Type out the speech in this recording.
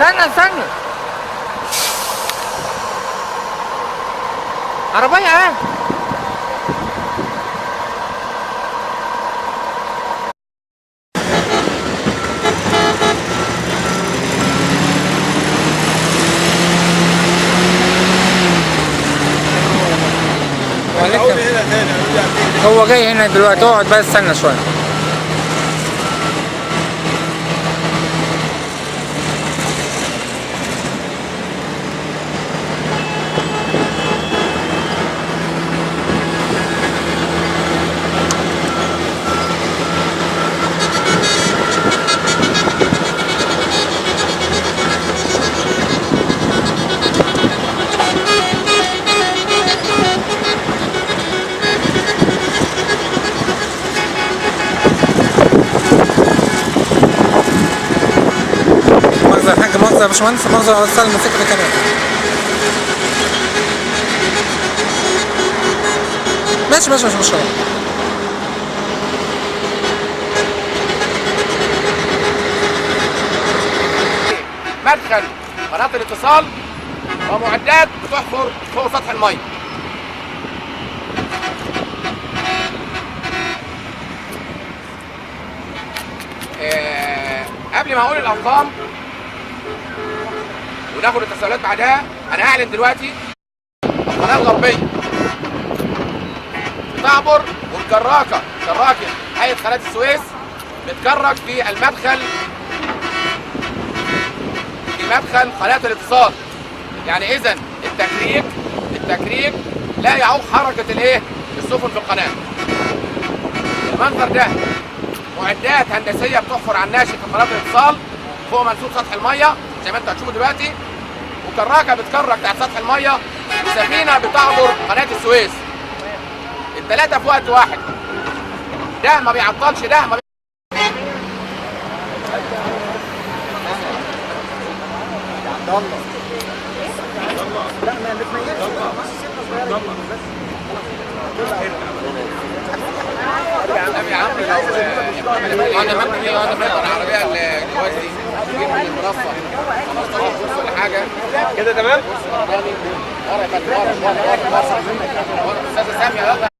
استنى استنى، عربية اهي. هو جاي هنا دلوقتي، اقعد بس استنى شوية. مؤاخذة يا باشمهندس، مؤاخذة على السلم مسكت الكاميرا. ماشي ماشي مش مشكلة. مدخل قناة الاتصال ومعدات بتحفر فوق سطح المية. قبل ما اقول الارقام وناخد التساؤلات بعدها، انا هعلن دلوقتي القناة الغربية بتعبر، والكراكه كراكه هيئة قناة السويس بتكرك في المدخل، في مدخل قناة الاتصال. يعني اذا التكريك لا يعوق حركة الايه؟ السفن في القناة. المنظر ده معدات هندسية بتحفر على الناشف في قناة الاتصال فوق منسوب سطح المية زي ما انتوا هتشوفوا دلوقتي، وكراكه بتكرك تحت سطح المية، وسفينه بتعبر قناة السويس. الثلاثة في وقت واحد. ده ما بيعطلش ده ما لا ما بتميزش. يا عم لو انا العربية الجواز دي تجيب من المنصة 15 ولا حاجة كده تمام؟ ورا ورا ورا ورا استاذه سامية يلا.